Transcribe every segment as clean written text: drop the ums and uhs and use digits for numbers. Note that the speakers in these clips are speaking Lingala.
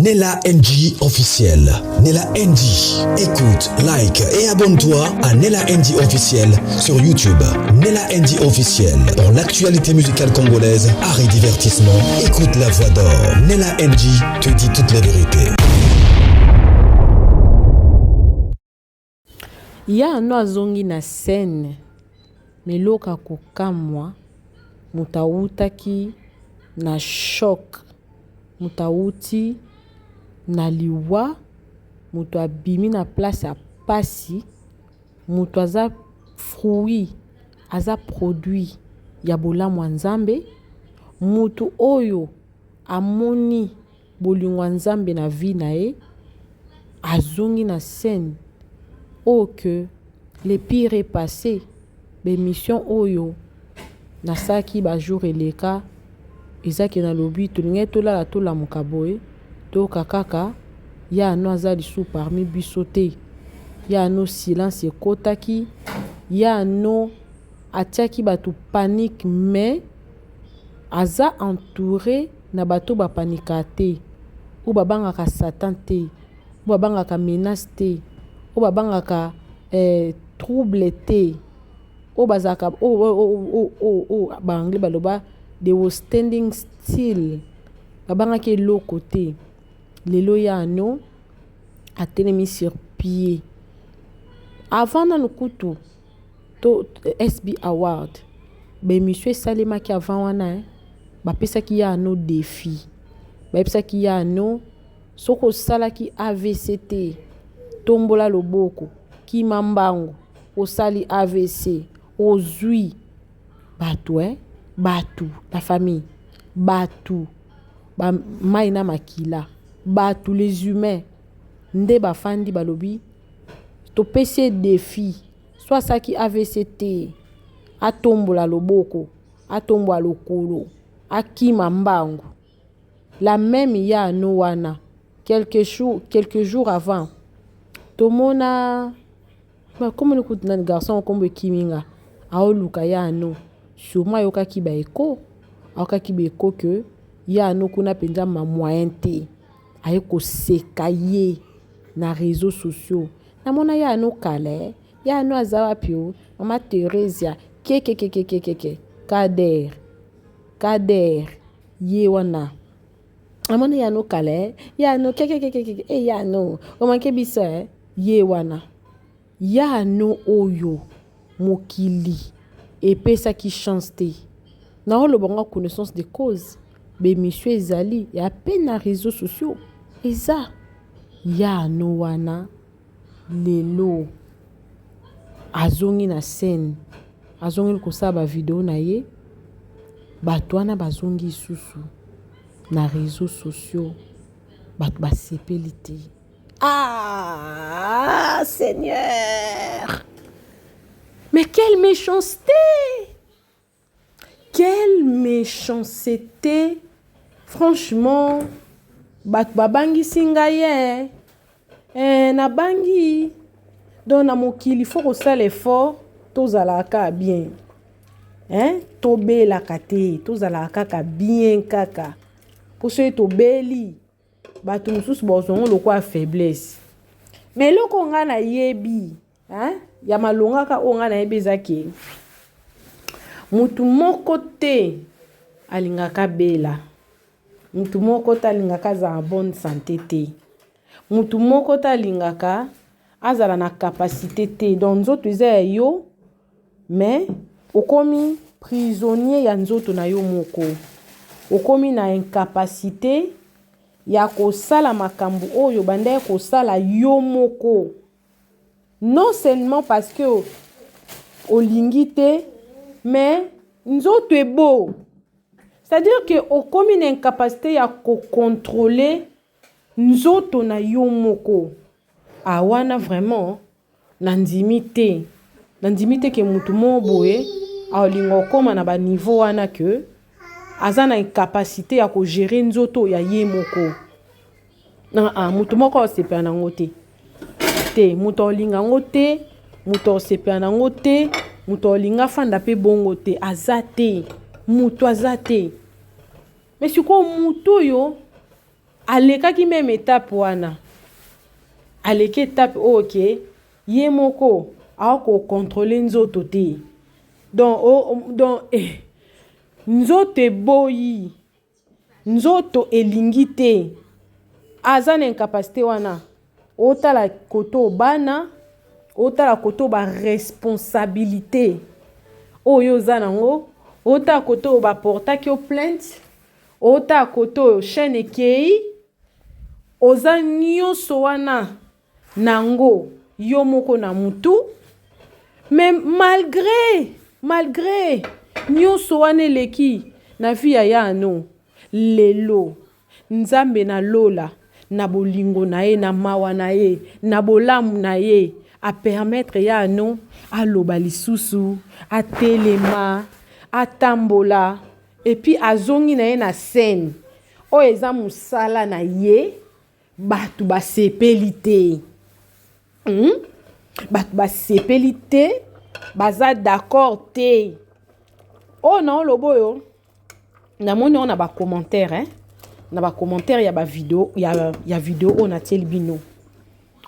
Nella NG officiel. Nella NG. Écoute, like et abonne-toi à Nella NG officiel sur YouTube. Nella NG officiel. Pour l'actualité musicale congolaise, art et divertissement, écoute la voix d'or. Nella NG te dit toute la vérité. Ya no azongi na scène mais eloko ya kokamwa moto awutaki na choc, moto awuti na liwa, moto abimi na place ya pasi, moto aza fruit, aza produit ya bolamu ya Nzambe, moto oyo amoni bolingo ya Nzambe na vie na ye, azongi na scène oyo que le pire est passe. Ba emission oyo nasalaki ba jour eleka eza ke nalobi tolingaki tolala tolamuka boye toyoka kaka ya no aza lisusu parmi biso te, ya no silence ekotaki, ya no atiaki bato panique mais aza entoure na bato ba panikaka te, oyo babangaka satan te, oyo babangaka menace te, oyo babangaka trouble te, oyo bazalaka oyo ba anglais baloba they was standing still, babangaki eloko te. Lelo ya no atelemi sur pied. Avant nanu kutu to SB Award ba emission esalemaki avant wana hein, bapesaki ya no defi, bayebisaki ya no soki osalaki AVC te tombola loboko kima mbangu, osali AVC ozui bato hein, bato la famille bato ba mayi na makila bato les humains nde bafandi balobi topesi ye defi so asalaki AVC te atombola loboko atombola lokolo akima mbangu la meme ya no wana quelques jours avant tomona komoni kutu nani garçon nkombo ekimi nga aoluka ya no sûrement ayokaki ba eko ayokaki ba eko que ya no kuna mpenza ma moyen te aye koseka ye na réseaux sociaux namona ya no kala ya no aza wapi o mama Theresia kekekekekeke kader kader ye wana amoni ya no kala ya no kekekekeke e ya no omanke biso ye wana ya no oyo mokili epesaki chance te naoloba ngo connaissance de cause ba émission ezali ya pe na réseaux sociaux eza ya no wana lelo azongi na scène azongi kosala ba vidéo na ye bato wana bazongi lisusu na réseaux sociaux bato basepeli te. Ah Seigneur, mais quelle méchanceté, quelle méchanceté. Franchement bato babangisi ngai eh, nabangi. Donc na mokili faut kosala effort tozalaka bien hein? Tobelaka te, tozalaka kaka bien kaka po soki tobeli bato mosusu bazongo lokola faiblesse. Mais eloko ngai nayebi hein? Ya malongaka oyo ngai nayebi eza ke mutu moko te alingaka bela, mutu moko te alingaka azala na bonne santé te, mutu moko te alingaka azala na capacité te. Donc nzoto eza ya yo mais okomi prisonnier ya nzoto na yo moko, okomi na incapacité ya kosala makambo oyo bandaki kosala yo moko. Non seulement parce que olingi te mais nzoto ebo, c'est-à-dire que okomi na incapacité ya kocontrôler nzoto na yo moko. Ah wana vraiment nandimi te, nandimi te ke mutu moko boye aolinga okóma na baniveau wana ke aza na incapacité ya kogérer nzoto ya ye moko. Ah, mutu moko aosepela nango te te, moto aolinga yango te, moto aosepela nango te, moto aolinga afanda mpe bongo te, aza te, moto aza te. Mais sikoyo moto oyo Alekaki meme etape wana. Aleki etape oyo ke ye moko ako controler nzoto te. Donc, oh, donc eh, nzoto eboyi. Nzoto elingi te. Aza na incapacité wana. Otala koto bana, otala koto ba responsabilité oyo oza nango, otala koto ba portaki yo plainte, otala koto oyo chaîne ekei, oza nyonso wana nango yo moko na mutu. Mais malgré malgré nyonso wana eleki na vie ya yano, lelo Nzambe na lola na bolingo na ye, na mawa na ye, na bolamu na ye, a permettre yano aloba lisusu, atelema, atambola, et puis azongi na ye na scène oyo eza mosala na ye. Bato basepeli te, Bato basepeli te, baza d'accord te. Oyo na oloba oyo namoni oyo na ba commentaire, hein? Na ba commentaire ya ba video ya video oyo natieli bino,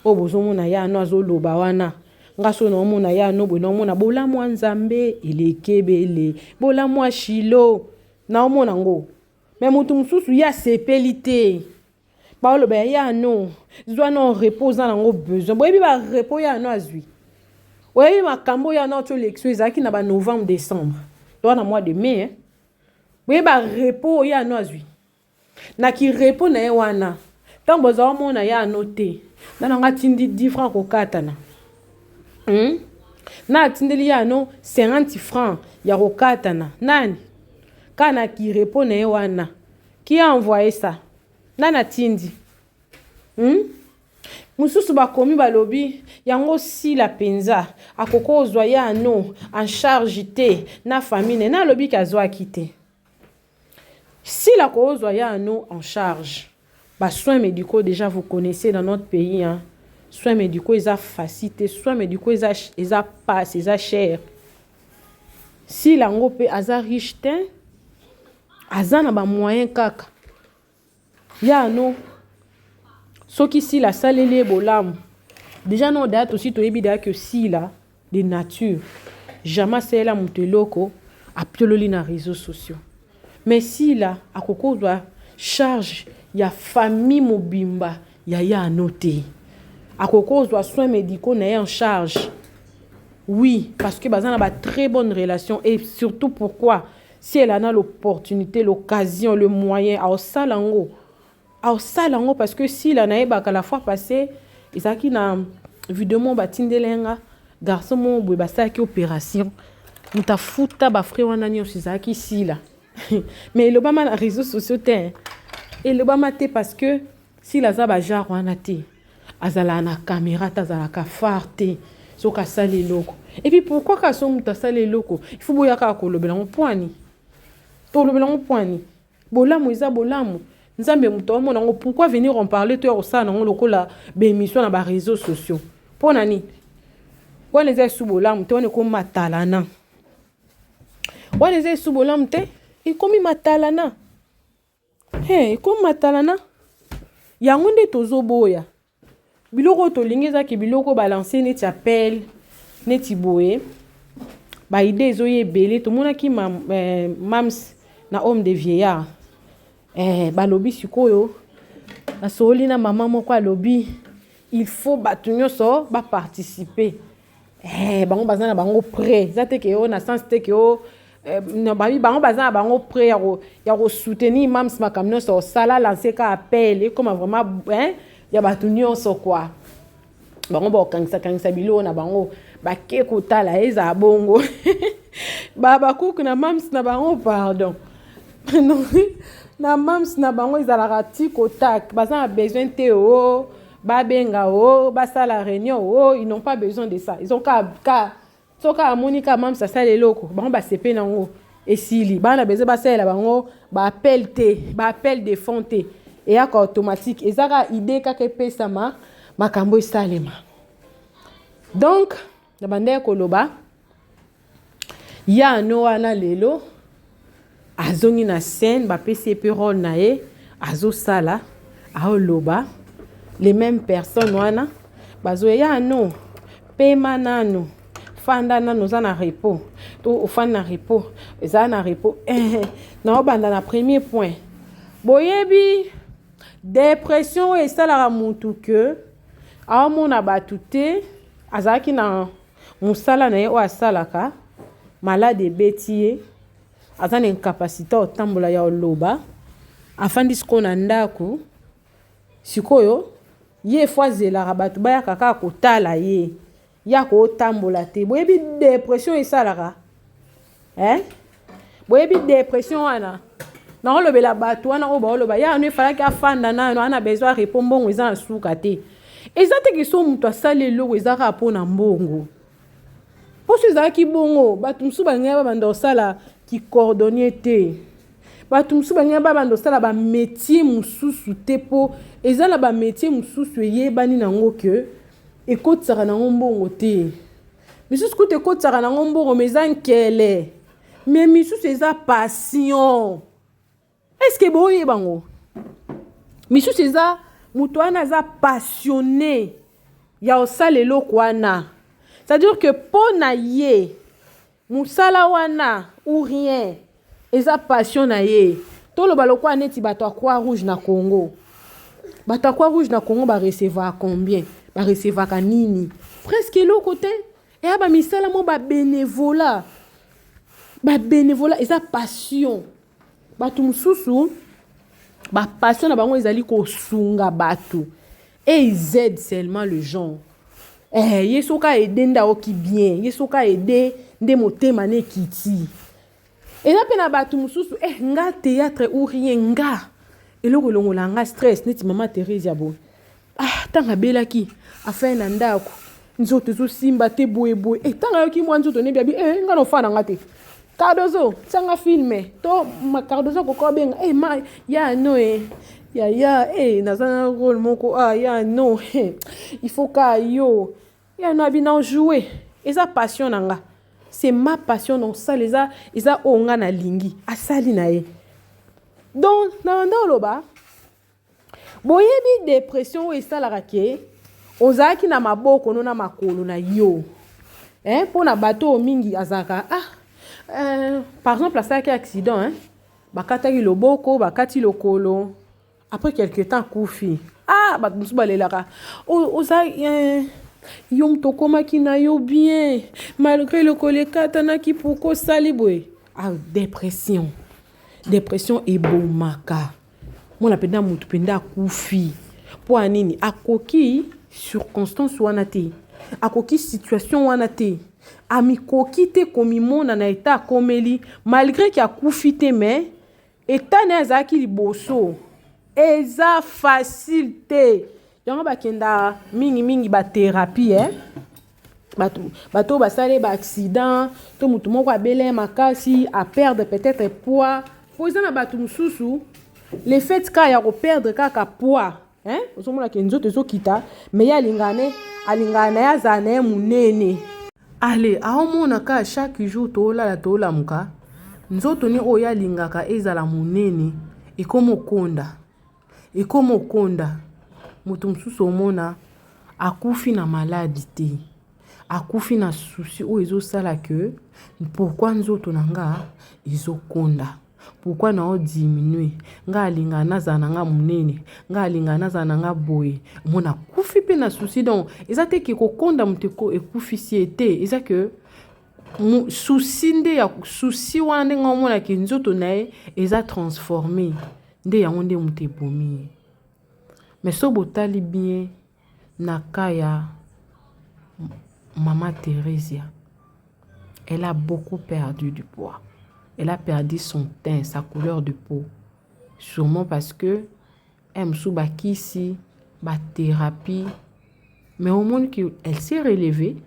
oyo bozomona ya no azoloba wana. Nga so naomona ya no boye, naomona bolamu ya Nzambe eleki ebele, bolamu ya Shilo naomona ngo. Me moto mosusu ye asepeli te, baoloba ya no zwa no repos, oza nango besoin. Boyebi ba repos ya no azwi, oyebi makambo ya no ti olekisi ezalaki na ba novembre, décembre, to na mois de mai, hein? Boyebi ba repos ya no azwi na ki repos na ye wana. Ntango bozala omona ya no te, na nanga atindi 10 francs kokatana, Na atindeli ya no 50 francs ya kokatana nani kaka na ki repos na ye wana. Qui a envoyé ça? Nani atindi, Mosusu bakomi balobi yango sila mpenza akoki kozwa ya no en charge te na famille na ye. Na alobi ke azwaki te. Sila kozwa ya no en charge ba soins médicaux, déjà vous connaissez dans notre pays, hein, soins médicaux eza facile te, soins médicaux eza passe, eza cher. Sila yango mpe aza riche te, aza na ba moyen kaka ya no. Soki Sila asaleli ye bolamu déjà, no daya tosi toyebi daya ke Sila de nature jamais asalela moto eloko apiololi na réseaux sociaux. Mais Sila akoki kozwa charge ya famille mobimba ya ye ano te. Akoki kozwa soins médicaux na ye en charge, oui, parce que baza na ba très bonne relation. Et surtout, pourquoi? Si elle en a l'opportunité, l'occasion, le moyen, aosala yango, aosala yango, parce que Sila nayebaka la fois passée ezalaki na video moko batindeli nga, garçon moko boye basalaki opération, moto afuta ba frais wana nyonso ezalaki Sila. Mais elobama na réseaux sociaux te, elobama te, parce que Sila aza ba genre wana te, azalaka na caméra te, azalaka phare te. Soki asali eloko, et puis pourquoi kaka so moto asali eloko il faut boya kaka kolobela yango? Poani tolobela yango? Poani bolamu eza bolamu, Nzambe moto amona yango. Pourquoi venir en parler to ya kosala nango lokola ba émission na ba réseaux sociaux? Mpo na nini? Wana eza esu bolamu te, wana ekomi matalana. Wana eza esu bolamu te, ekomi matalana. Hey, ekomi matalana. Yango nde tozoboya. Biloko oyo tolingi ezaki biloko balance neti appel neti boye, ba idée ezoya ebele. Tomonaki mams na home de vieillard, balobi sikoyo basoli na mama moko, alobi il faut bato nyonso ba participe. Bango baza na bango prêt, eza te ke o na sens te ke o babi bango baza na bango prêt ya ko soutenir mams. Makambo nyonso osala, lance ka appel, ekoma vraiment, hein, ya bato nyonso quoi. Bango bakokangisa-kangisa biloko na bango, bake kotala. Ezala bongo babakuku na mams na bango, pardon, na mams na bango ezalaka ti kotak. Baza na besoin te o babenga o basala réunion o, ils n'ont pas besoin de ça. Ils ont ka soki amoni ka mams asala eloko, bango basepe nango, esili. Bana besoin basalela bango ba appel te, ba appel de fonds te, eyaka automatique. Eza kaka idée kaka epesama, makambo esalema. Donc na bandaki koloba ya no wana, lelo azongi na scène, bapesi ye mpe rôle na ye, azosala. Aoloba les mêmes personnes wana bazoya no pema nanu fanda nanu oza na repos to ofandi na repos eza na repos eh, naobanda na premier point. Boyebi depression oyo esalaka mutu ke aomona bato te, azalaki na mosala na ye oyo asalaka, malade ebeti ye, aza na incapacité ya kotambola, ya koloba, afandi sikoyo na ndako. Sikoyo ye fo azelaka bato bayaka kaka kotala ye, ye akotambola te. Boyebi depression esalaka eh? Boyebi depression wana naolobela bato wana oyo baoloba ya ano efalaki afanda nano, ana besoin repos, mbongo eza na suka te. Eza te ke so moto asali eloko eza kaka mpona mbongo. Mposo ezalaki bongo, bato mosusu balingaki babanda kosala kicordonnier te, bato mosusu balingaki babanda kosala bamétier mosusu te, mpo eza na bamétier mosusu eyebani nango ke ekotisaka nango mbongo te. Misusu kutu ekotisaka nango mbongo, mais eza nkele, mais misusu eza passion. Est-ce boyeba yango? Misusu eza moto wana aza passionné ya kosala eloko wana, c'est-à-dire que mpo na ye mosala wana ou rien, eza passion na ye. Toloba lokola neti bato ya Croix Rouge na Congo. Bato ya Croix Rouge na Congo barecevaka combien? Barecevaka nini? Presque eloko te. Eya bamisala mo babénévolat, babénévolat eza passion. Bato mosusu bapassion na bango ezali kosunga bato et ils aident seulement le gens. Eh, ye soki aide nde aoki bien, ye soki aide nde motema na ekiti. Eza mpe na bato mosusu, eh, nga théâtre ou rien, nga eloko elongola nga stress, neti mama Therese ya boye. Ah, ntango abelaki afai na ndako, nzoto ezosimba te boyeboye, eh, ntango ayoki mwa nzoto nebi abi, eh, nga na ofaa na nga te. Cardozo tianga film to Cardozo akoka obenga, eh, ma ya no, eh, ya ya, eh, naza na rôle moko, ah, ya no, eh, il faut ka yo ya no abi na jouer, eza passion na nga, c'est ma passion na osala, eza oyo nga nalingi, asali na ye. Donc na banda oloba, boyebi depression oyo esalaka ke ozalaki na maboko no na makolo na yo, eh, mpona bato oyo mingi azalaka, ah, par exemple asalaki accident, hein, bakataki loboko, bakati lokolo, après quelque temps akufi. Ah, bato mosusu balelaka, oza, eh, yo moto okomaki na yo bien malgré lokolo ekatanaki, pourquoi osali boye? Ah, dépression, dépression ebomaka. Mona mpenza motu mpenza akufi mpo ya nini? Akoki circonstance wana te, akoki situation wana te, amikoki te komimona na eta akomeli, malgré ke akufi te, mais eta na ye azalaki liboso eza facile te. Yango bakenda mingimingi bathérapie, eh? Bato oyo basali baaccident to motu moko abele makasi, aperdre peut-être poids, po eza na bato mosusu le fait kaka ya koperdre kaka poids, hein? Ozomona ke nzoto ezokita, mais ye alingaka ne alingaka na ye azala na ye monene. Ale aomona kaka chaque jour toolala toolamuka, nzoto ne oyo alingaka ezala monene ekoma okonda, ekoma okonda. Moto mosusu omona akufi na maladi te, akufi na souci oyo ezosala ke pourquoi nzoto na nga ezokonda, pourquoi na odiminue, nga alingaka nazala na nga monene, nga alingaka nazala na nga boye. Mona akufi mpe na souci. Donc eza te ke kokonda moto ekufisi ye te, eza ke souci nde ya souci wana ndenge omonaki nzoto na ye eza transformé, nde yango nde moto ebomi ye. Mais so botali bien na cas ya mama Theresia, elle a beaucoup perdu du poids, elle a perdu son teint, sa couleur de peau, sûrement parce que mosusu bakisi bathérapie, mais omoni ke elle s'est relevée.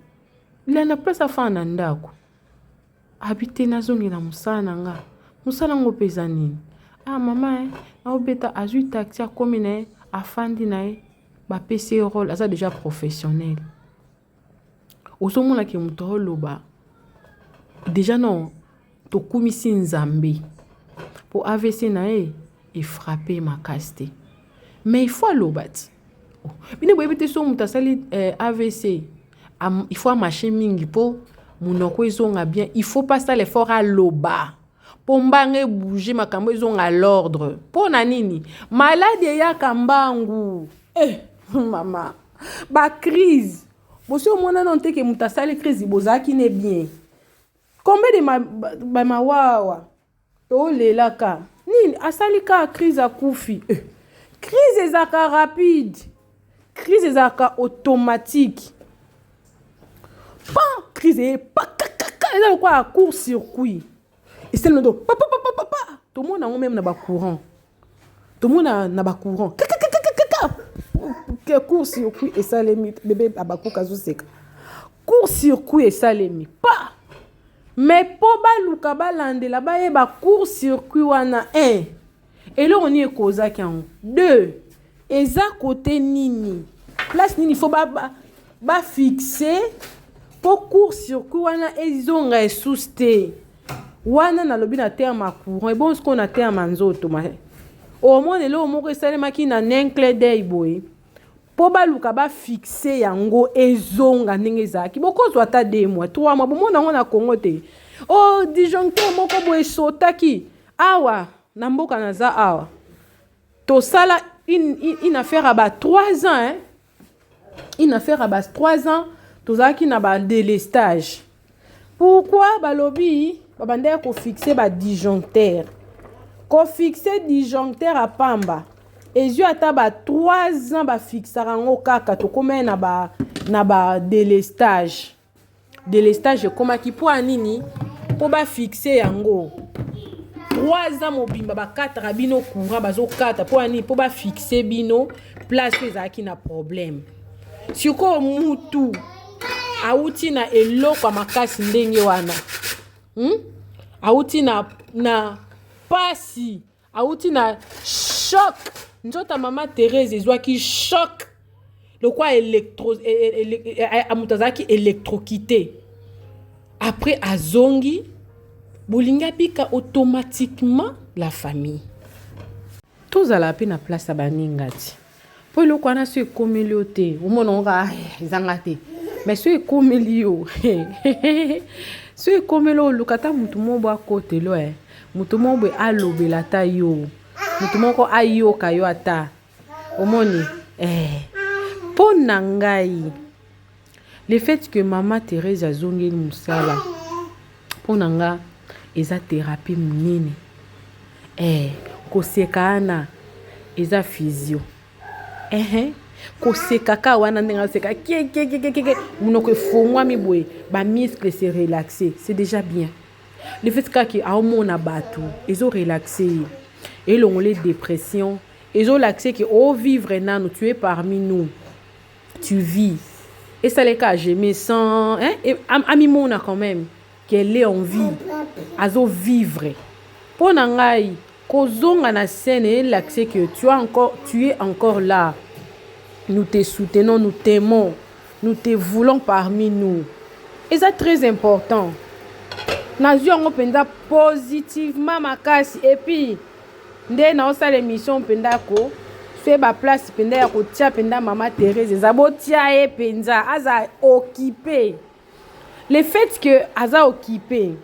Na place afanda na ndako, abi te, nazongela mosala na nga. Mosala yango mpe eza nini? Ah mama, eh, naobeta. Azwi taxi, akomi na ye, afandi na ye, bapesi ye rôle, aza déjà professionnel. Ozomona ke moto aoloba déjà non, tokumisi Nzambe mpo AVC na ye efrappe makasi te. Mais il faut aloba ti. Oh, bino boyebi te so moto asali eh, AVC am, il faut amarche mingi mpo monoko ezonga bien, il faut pas sala effort aloba mpo mbanga ebouge, makambo ezonga l'ordre. Mpo na nini maladi eyaka mbangu? Eh, mama, bacrise bosi omona nano te ke moto asali crise bozalaki ne bien. Combien de bamawawa tolelaka nini, asali kaka crise, akufi. Eh, crise ezalaka rapide, crise ezalaka automatique. Pa crise eye pakakaka, eza lokola court circuit, esali noto papapapapa. Tomona yango même na bacourant, tomona na bacourant kakakakaka, court circuit esalemi. Bebe abakuka azoseka, court circuit esalemi pa. Mais mpo baluka balandela, bayeba court circuit wana, 1 eloko nini ekozaki yango, 2 eza kote nini, place nini faut bafixe mpo court circuit wana ezonga esusu te. Wana nalobi na terme ya courant, ebongo sikoyo na terme ya nzoto, omona eloko moko esalemaki na un clin d'œil boye, mpo baluka bafixe yango ezonga ndenge ezalaki, bokozwa ata 2 mois, 3 mois. Bomona yango na Congo te? O oh, disjoncteur moko boye esotaki awa na mboka naza awa, tosala une affaire ya ba 3 ans, hein? Une affaire ya ba 3 ans, tozalaki na badélestage. Pourquoi? Balobi babandaki kofixe badisjoncteur. Kofixe disjoncteur ya pamba ezwi ata ba 3 ans, bafixaka yango kaka. Tokomai na badélestage. Délestage ekomaki mpo ya nini? Mpo bafixe yango. 3 ans mobimba bakataka bino courant, bazokata mpo ya nini? Mpo bafixe bino place oyo ezalaki na problème. Sikoyo mutu awuti na eloko ya makasi ndenge wana, Awuti na pasi, awuti na choc. Nzoto ya mama Therese ezwaki choc lokwa électro, moto azalaki électrocuté. Après azongi, bolingi abika automatiquement. La famille, tozala mpe na place ya baninga ti, mpo eloko wana so ekomeli yo te, omona ngo kaka ezanga te. Mais so ekomeli yo, so ekomeli, oluka ata motu moko boye akotelo, e motu moko boye alobela ata yo, motu moko ayoka yo ata omoni. Eh, mpo na ngai, le fait que mama Therese azongeli mosala, mpo na nga eza thérapie monene. Eh, koseka wana eza physio. Ehe, koseka ka wana, ndenge aseka kiekiekiekiekie, monoko efongwami boye, bamuscle se relaxe, c'est déjà bien. Le fait kaka aomona bato ezorelaxe ye, elongole dépression, ezolakise ke ovivre nanu, tu es parmi nous, tu vis. Esaleka je me sens, hein, amimona quand même qu'elle est en vie, azovivre. Mpo na ngai, kozonga na scène elakise que tu es encore là, nous te soutenons, nous t'aimons, nous te voulons parmi nous. Eza très important. Nazwi yango mpenza positivement makasi. Et puis nde naosala émission mpenza ko so baplace mpenza ya kotia mpenza mama Therese eza, botia ye mpenza aza occupé. Le fait que aza occupé,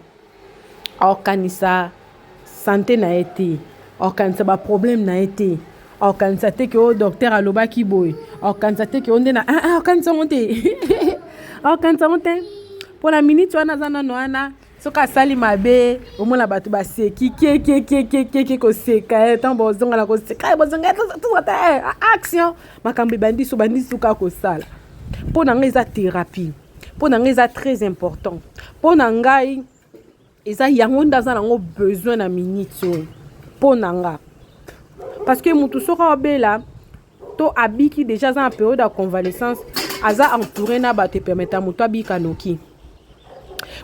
aokanisa santé na ye te, aokanisa baproblème na ye te, aokanisa te ke oyo docteur alobaki boye, aokanisa te ke oyo nde na ah, ah, aokanisa yango te, aokanisa yango te. Mpo na minute wana aza nano wana, soki asali mabe, omona bato baseki kiekiekiekieke, koseka ye. Ntango bozonga na koseka, bozonga te, action, makambo ebandi so bandi suka kosala. Mpo na ngai eza thérapie, mpo na ngai eza très important, mpo na ngai eza yango nde aza nango besoin na minute oyo. Mpo na nga, parce que motu soki aobela to abiki déjà, aza na période ya convalescence, aza entouré na bato, epermettre moto abika noki.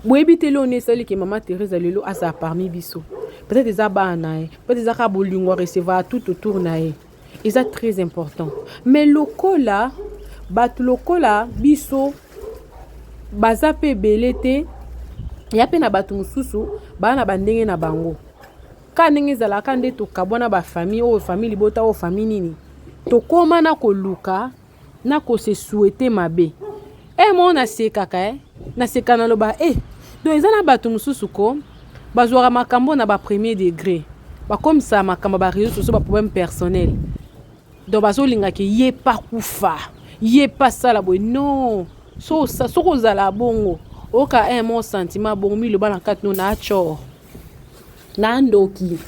Boyebi te lelo esali ke mama Therese lelo azala parmi biso. Peut-être eza bana na ye, peut-être eza kaka bolingo recevoir tout autour na ye, eza très important. Mais lokola bato lokola biso baza mpe ebele te, ya mpe na bato mosusu baa na bandenge na bango, ka ndenge ezalaka nde tokabwana bafamille oyo, famille libota oyo, famille nini. Tokoma na koluka na ko se souhaiter mabe. Eh mo nasekaka eh. Naseka naloba eh. Donc eza na bato mosusu ko bazwaka makambo na ba premier degré. Bakomisa makambo ba réseaux sociaux ba problème personnel. Donc bazolinga ke ye pa kufa, ye pa sala boye. Non. So soki ozala bongo, oka un mo sentiment bongo miloba na kati no na chor. Na ndoki.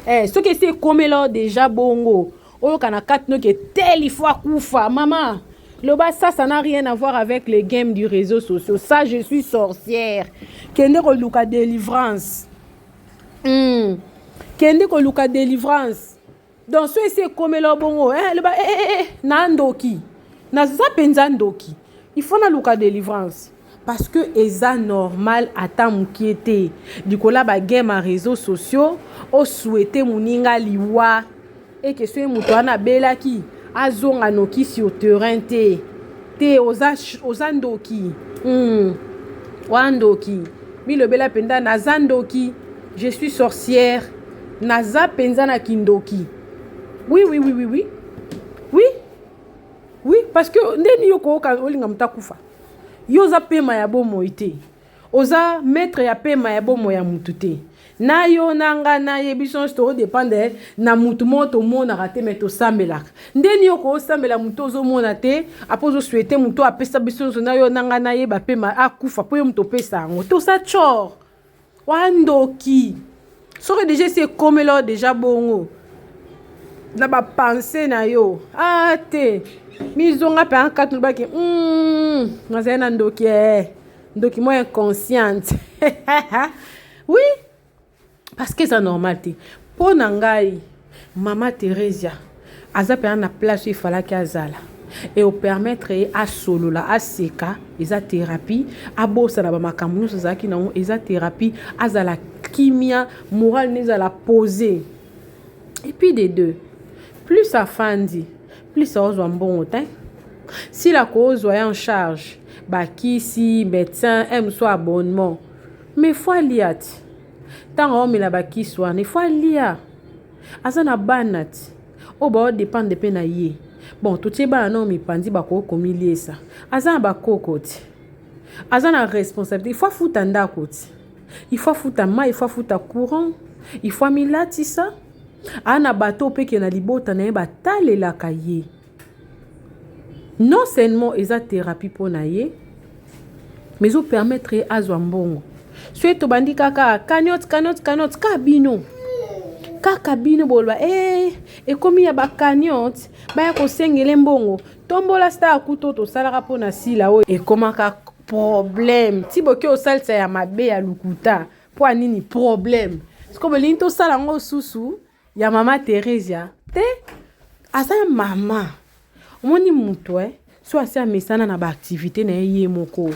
Eh soki esi ekomela déjà bongo, oyoka na kati no ke tel il faut akufa mama. Loba ça ça n'a rien à voir avec les games du réseau sociaux. Ça je suis sorcière. Kende koluka délivrance. Kende koluka délivrance. Donc so esi ekomela bongo, eh loba eh, eh, eh, na ndoki. Naza penza ndoki. Il faut naluka délivrance. Parce que eza normal ata mokie te. Likola ba game à réseaux sociaux, o souhaiter muninga liwa. Et que soki moto wana abelaki, azonga noki sur terrain te. Te oza, oza ndoki. Oza ndoki. Milobela mpenza naza ndoki. Je suis sorcière. Naza mpenza na kindoki. Oui, oui, oui, oui, oui. Oui. Oui, parce que ndeni yo koyoka olinga moto akufa. Yo oza pema ya bomoi te. Oza maître ya pema ya bomoi ya mutu te. Na yo na nga na ye biso nyonso todépendre na mutu moko tomonaka te me tosambelaka. Ndeni yo koosambela mutu ozomona te, apo ozosouhaiter mutu apesa biso nyonso na yo na nga na ye bapema akufa po yo mutu opesa yango. Toza tshor. Wa ndoki. Soki déjà esi ekomela yo déjà bongo na bapense na yo ah te mizonga mpe ankati lobaki nazali na ndoki eh. Ndoki moko inconsciente. Oui, parce que eza normal te. Mpo na ngai mama Theresia aza mpenza na place oyo efalaki azala e opermettre ye asolola aseka, eza thérapie, abosana bamakambo nyonso azalaki nango, eza thérapie, azala kimia, morale ne ezala posé. Et puis de deux, plus afandi, plus aozwa mbongo te. Sila kozwa ye en charge, bakisi, médecin, m soit abonnement, mais faut alia ti. Ntango aomela bakisi wana, il faut alia. Aza na bana ti oyo baodépendre mpe na ye. Bon, totie bana nao mipanzi bakoki komiliesa. Aza na bakoko ti, aza na responsabilité, il faut afuta ndako ti, il faut afuta mai, il faut afuta courant, il faut amilatisa. Aa na bato mpe ke na libota na ye batalelaka ye. Non seulement eza thérapie mpo na ye, mais ezopermettre ye azwa mbongo. Soki tobandi kaka cagnotte, cagnotte, cagnotte, kaka bino, kaka bino boloba eh, ekomi ya bacagnotte, baya kosengele mbongo. Tombola star kuto tosalaka mpona sila oyo ekomaka problème. Ti boki osalisa ya mabe ya lukuta mpo ya nini problème? Sikoyo bolingi tosala yango susu ya mama Theresia te. Aza mama, omoni moto so asi amesana na baactivité na ye ye moko,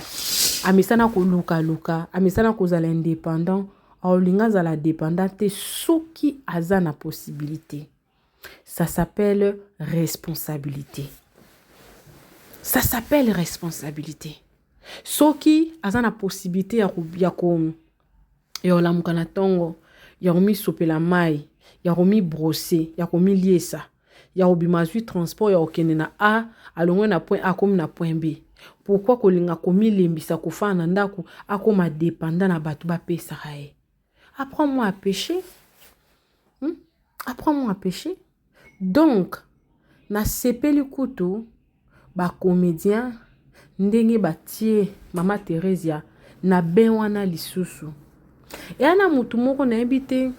amesana kolukaluka, amesana kozala indépendant, aolinga azala dépendant te soki aza na possibilité. Ça s'appelle responsabilité. Ça s'appelle responsabilité. Soki aza na possibilité ya kolamuka na ntongo, ya komisopela mai, ya komibrosser, ya komiliesa, ya kobima azwi transport ya kokende na A, alongwe na point A akomi na point B. Pourquoi kolinga komilembisa kofanda na ndako akoma dépendant na bato bapesaka ye? Apprends-moi à pêcher. Apprends-moi à pêcher. Donc, nasepeli kutu bacomédien ndenge batie mama Theresia na bain wana lisusu. Eya na mutu moko nayebi te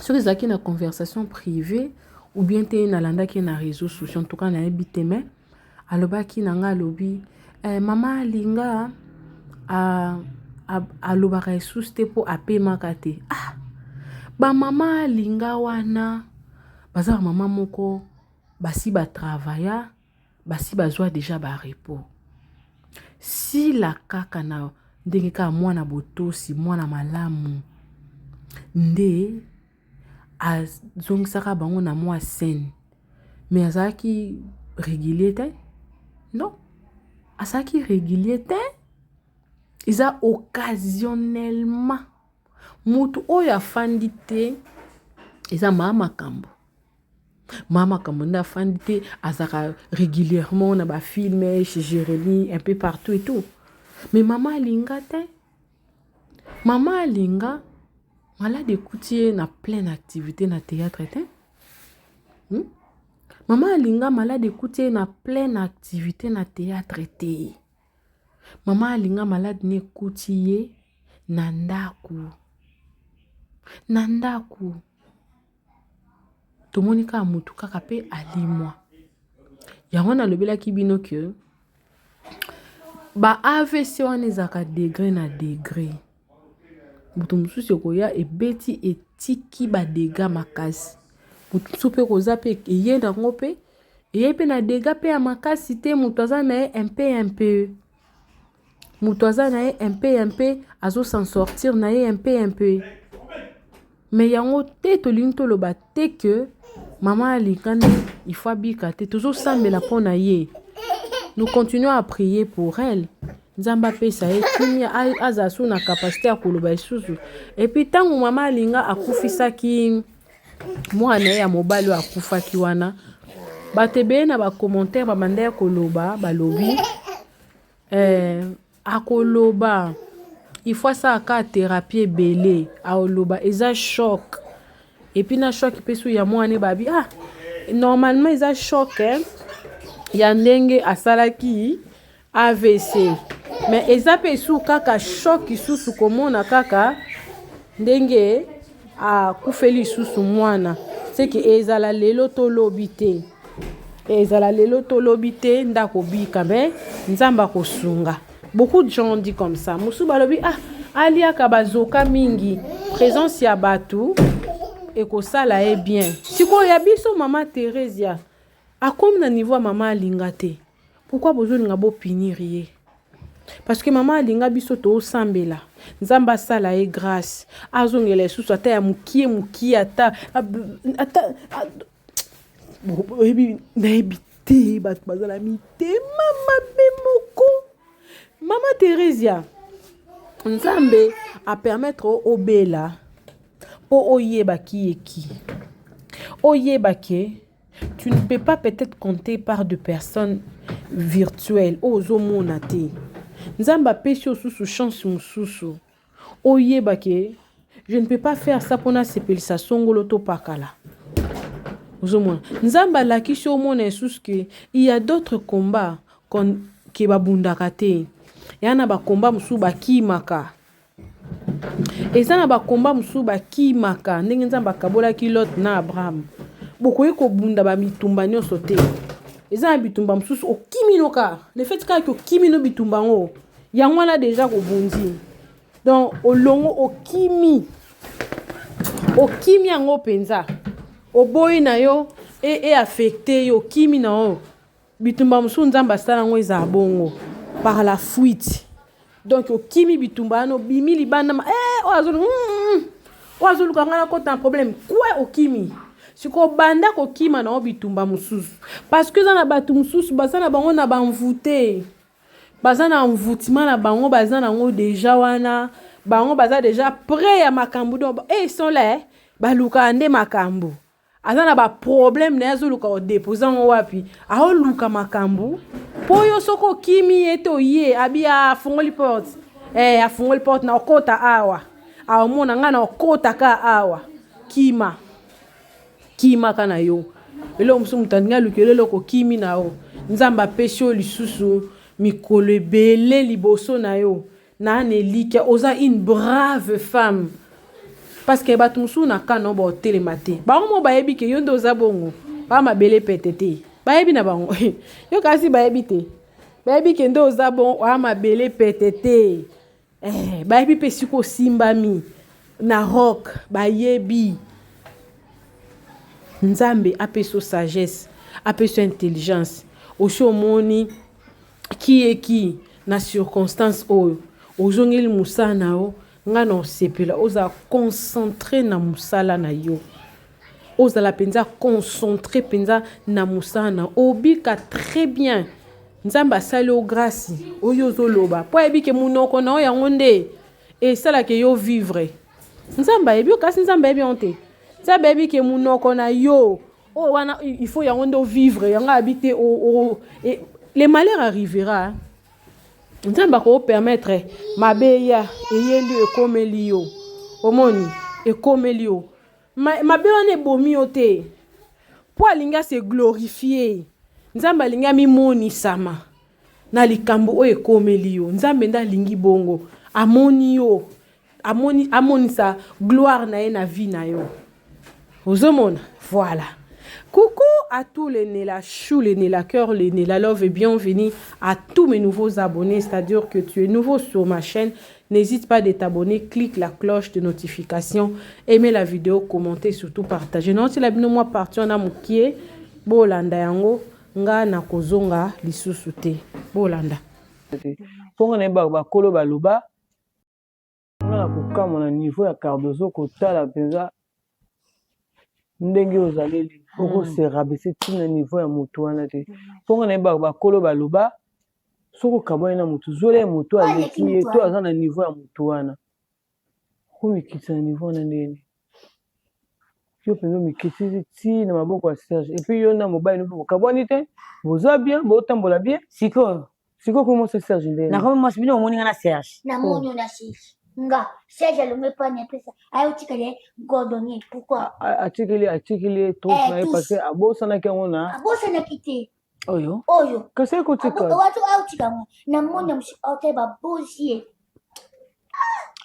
soki ezalaki na conversation privée ou bien te nalandaki na réseaux sociaux, en tout cas nayebi te, mais alobaki na nga, alobi mama alinga alobaka lisusu te mpo apemaka te. Ah, bamama alinga wana baza bamama moko basi batravailla, basi bazwa déjà barepos. Sila kaka na ndenge kaka mwana botosi, mwana malamu nde azongisaka bango na mwa scène, mais azalaki régulier te. Non, azalaki régulier te, eza occasionnellement. Motu oyo afandi te eza maa makambo. Mama makambo nde afandi te, azalaka régulièrement na bafilme chez Jérémie, un peu partout et tout. Mais mama alinga te. Mama alinga malade ekuti ye na pleine activité na théâtre te. Mama alinga malade ekuti ye na pleine activité na théâtre te. Mama alinga malade ne ekuti ye na ndako. Na ndako. Tomoni kaka mutu kaka pe alimwa. Yango nalobelaki bino ke ba AVC wana ezalaka degré na degré. Moto mosusu ekoya ebeti etiki ba dégâts makasi. Moto mosusu pe koza pe eye nango pe eye pe na dégâts pe ya makasi te, moto aza na ye un peu un peu. Moto aza na ye un peu un peu, azo s'en sortir na ye un peu un peu. Mais yango te tolingi toloba te que mama alinga nde il faut abika te, tozosambela mpo na ye. Nous continuons à prier pour elle. Nzambe apesa ye kimia, azala su na capacité ya koloba lisusu. Et puis ntango mama alinga akufisaki mwana ye ya mobali oyo akufaki wana, bato ebele na bacommentaire babandaki koloba, balobi akoloba il faut asala kaka thérapie ebele, akoloba eza choc. Et puis na choc mpe su ya mwana babi ah normalement eza choc hein, ya ndenge asalaki AVC, mais eza mpe su kaka choc lisusu komona kaka ndenge akufeli lisusu mwana, c'est que ezala lelo tolobi te, ezala lelo tolobi te ndako bika, mais Nzambe akosunga. Beaucoup de gens dit comme ça. Musu balobi ah aliaka bazoka mingi, présence ya bato ekosala ye bien. Sikoyo ya biso mama Theresia akomi na niveau ya mama alinga te. Pourquoi bozolinga bopinir ye? Parce que mama alinga biso tosambela, Nzambe asala ye grâce, azongela lisusu ata ya mokie mokie, ata ata oyebi nayebi te, bato bazala mitema mabe moko. Mama Theresia, Nzambe a permettre obela po oyeba ki eki, oyeba ke tu ne peux pas peut-être compter par de personnes virtuelles oyo ozomona te. Nzambe apesi yo susu chance mosusu oyeba ke je ne peux pas faire ça mpona sepelisa songolo to pakala. Ozomona Nzambe alakisi omona lisusu ke il y a d'autres combats ke babundaka te, ya na bakomba mosusu bakimaka, eza na bakomba mosusu bakimaka ndenge Nzambe akabolaki Lot na Abraham. Bokoki kobunda ba bitumba nyonso te, eza na bitumba mosusu okimi noka le fait kaka okimi no bitumba yango, yango wana deja kobundi, donc olongo okimi, okimi yango mpenza, oboyi na yo e affecte yo, okimi na yo. Bitumba mosusu Nzambe asala yango ezala bongo par la fuite, donc okimi bitumba wana, obimi libanda, oyo azoluka ngai nakota na problème kwe, okimi. Sikoyo banda kokima na yo bitumba mosusu, parce que eza na bato mosusu baza na bango na banvute, baza na envoûtement na bango, baza nango déjà wana, bango baza déjà prêt ya makambo, donc ils sont là, balukaka nde makambo. Aza na ba problème na ye, azoluka kodepose yango wapi, aoluka makambo mpo yo soki okimi ye te oye abi afungoli porte, afungoli porte na okota awa, aomona ngai na okota ka awa, kima kimaka na yo. Eloko mosusu moto alingi alukela eloko okimi na yo, Nzambe apesi yo lisusu mikolo ebele liboso na yo, na na elikya, oza une brave femme. Parce que bato mosusu na kano baotelema te, bango mo bayebi ke yo nde oza bongo, ba mabele pete te, bayebi na bango yo kasi bayebi te, bayebi ke nde oza bongo, oya mabele pete te, bayebi mpe siko osimbami na rock, bayebi. Nzambe apesi yo sagesse, apesi yo intelligence, osi omoni ki eki na circonstance oyo ozongeli mosala na yo, nga na osepela ozala concentré na mosala na yo, ozala mpenza concentré mpenza na mosala na yo, obika très bien. Nzambe asali yo grâce oyo ozoloba po ayebi ke monoko na yo yango nde esalaka yo vivre. Nzambe ayebi yo, kasi Nzambe ayebi yango te. Nzambe ayebi ke monoko na yo Oyo wana il faut yango nde ovivre yango abi te. Le malheur arrivera, Nzambe akopermettre mabe eya, eyeli yo, ekomeli yo, omoni ekomeli yo, mabe wana ebomi yo te, mpo alingi ase glorifier. Nzambe alingi amimonisama na likambo oyo ekomeli yo. Nzambe nde alingi bongo, amoni yo, amoni, amonisa gloire na ye na vie na yo. Ozomona? Voilà. Coucou à tous les Nela Chou, les Nela Cœur, les Nela Love et bienvenue à tous mes nouveaux abonnés. C'est-à-dire que tu es nouveau sur ma chaîne, n'hésite pas de t'abonner, clique la cloche de notification, aimez la vidéo, commentez, surtout partagez. Non, c'est la bino moi partie on a mukie, bolanda yango, nga na kozonga lisusu te. Bolanda. Mponga na ye, bakolo baloba nga na kokamwa na niveau ya Cardozo, kotala mpenza ndenge ozaleli, okose rabaisser ntina niveau ya motu wana te. Mponga na ye, bakolo baloba soki okabwani na motu, zwela ye motu aleki ye to aza na niveau ya motu wana. Okomikitisa na niveau wana ndeni? Yo mpenza omikitisi ti na maboko ya Serge, et puis yo na mobali no mpe bokabwani te, boza bien, botambola bien. Sikoyo Sikoyo komi mwasi Serge ndeni? Nakomi mwasi, bino omoni nga na Serge. Namoni yo na Serge. Nga Serge alongwe pani, apesa ayotikali ye cordonnier, pourquoi? Atikeli ye trousse na ye parce que abosanaki yango na Abosanaki te. Oyo Oyo kasi ekotika. Aotika yango, namoni ya mosu aotali babosi ye.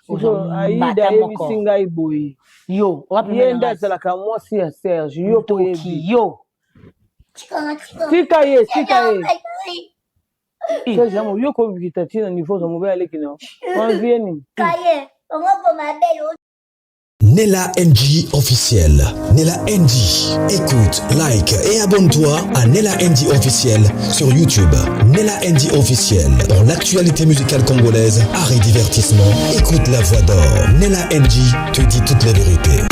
Sikoyo Aida ayebisi ngai boye. Yo? Ye nde azalaka mwasi ya Serge, yo po oyebi. Yo? Tika ye, tika ye. Serge yango, yo kobikita ntina niveau za mobali aleki na envie nini? Kaye ongo mabele. Nella NG officiel. Nella NG. Écoute, like et abonne-toi à Nella NG officiel sur YouTube. Nella NG officiel. Pour l'actualité musicale congolaise, art et divertissement, écoute la voix d'or. Nella NG te dit toute la vérité.